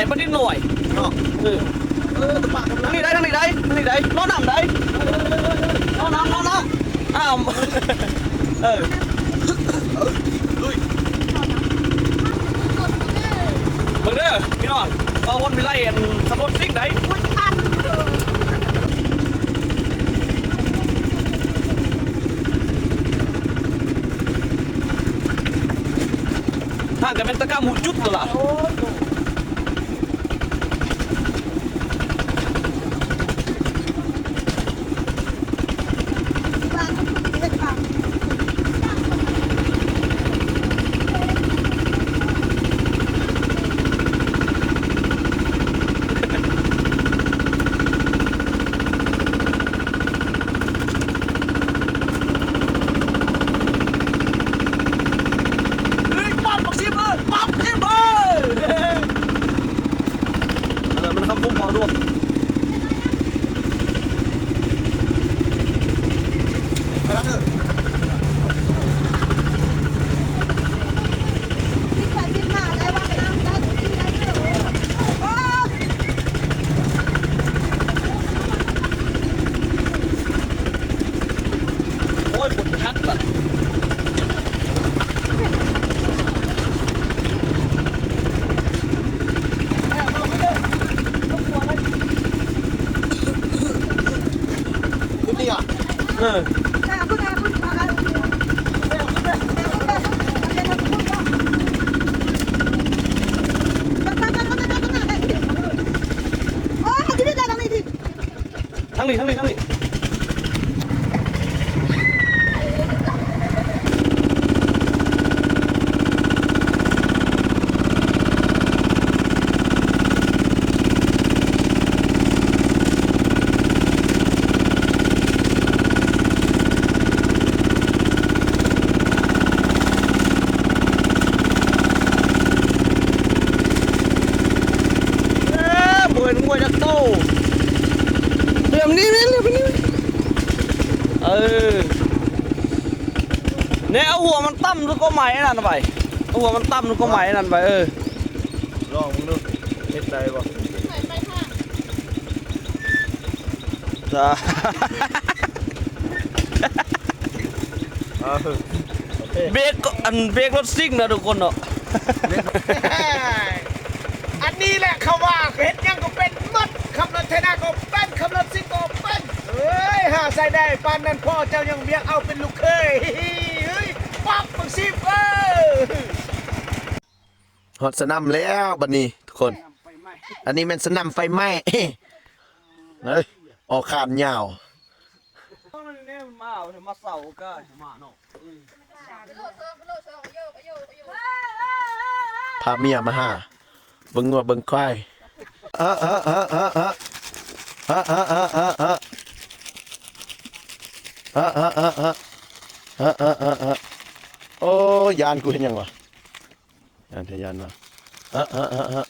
ໄປນິດໜ້ອຍເນາະ ເອີ ເອີ ທາງນີ້ໄດ້ ທາງນີ້ໄດ້ ທາງນີ້ໄດ້ ລໍນ້ຳໄດ້ ລໍນ້ຳ ລໍນ້ຳ ອ້າວ ເອີ ລຸຍ ເບິ່ງເດີພີ່ນ້ອງ ບ່າວວົນວິໄລ ອັນ ຂັບລົດຊິງໄດ໋ ທາງກະແມ່ນຕະກຳຫູຈຸດໂລດລະ. ເຮີ້ຍ ປັບບັກຊິບເອີຍ ປັບບັກຊິບເອີຍ ເອີ ມັນຄຳຄົມເວົ້າດ້ວຍ. ໂອ້ຍ ຝົນພັດບາດ ເອີ ທາງນີ້ ທາງນີ້ ທາງນີ້. ເອີ ບໍ່ເຫັນງົວຈັກໂຕ ເຫຼືອມນີ້ແມ່ນ ເຫຼືອມນີ້ແມ່ນ ເອີ ແນ່ ເອົາຫົວມັນຕ່ຳ ແລ້ວກໍໄໝ້ອັນນັ້ນໄປ ເອົາຫົວມັນຕ່ຳ ແລ້ວກໍໄໝ້ອັນນັ້ນໄປ ເອີ ລອງເບິ່ງດູ ເຮັດໄດ້ບໍ່? ຈ້າ ເອີ ໂອເຄ ເບກ ອັນ ເບກລົດຊິງນະທຸກຄົນເນາະ ອັນນີ້ແຫຼະເຂົາວ່າເຮັດຫຍັງກໍເປັນໝົດ ຂັບລົດໄຖນາກໍເປັນ ຂັບລົດຊິງກໍເປັນ ເອີຍ ຫາໃສ່ໄດ້ປານນັ້ນ ພໍ່ເຈົ້າຍັງບໍ່ຢາກເອົາເປັນລູກເຂີຍ ເອີຍ ປັບບັກຊິບເອີຍ. ຮອດສະໜາມແລ້ວບັດນີ້ທຸກຄົນ ອັນນີ້ແມ່ນສະໜາມໄຟໄໝ້ ເອີຍ ອອກຄານຍາວ ພາເມຍມາຫາ ເບິ່ງງົວເບິ່ງຄວາຍ ໂອ້ຍ ຢ້ານ ກູເຮັດຫຍັງວະ? ຢ້ານແທ້ ຢ້ານວ່າ ອະ ອະ ອະ ອະ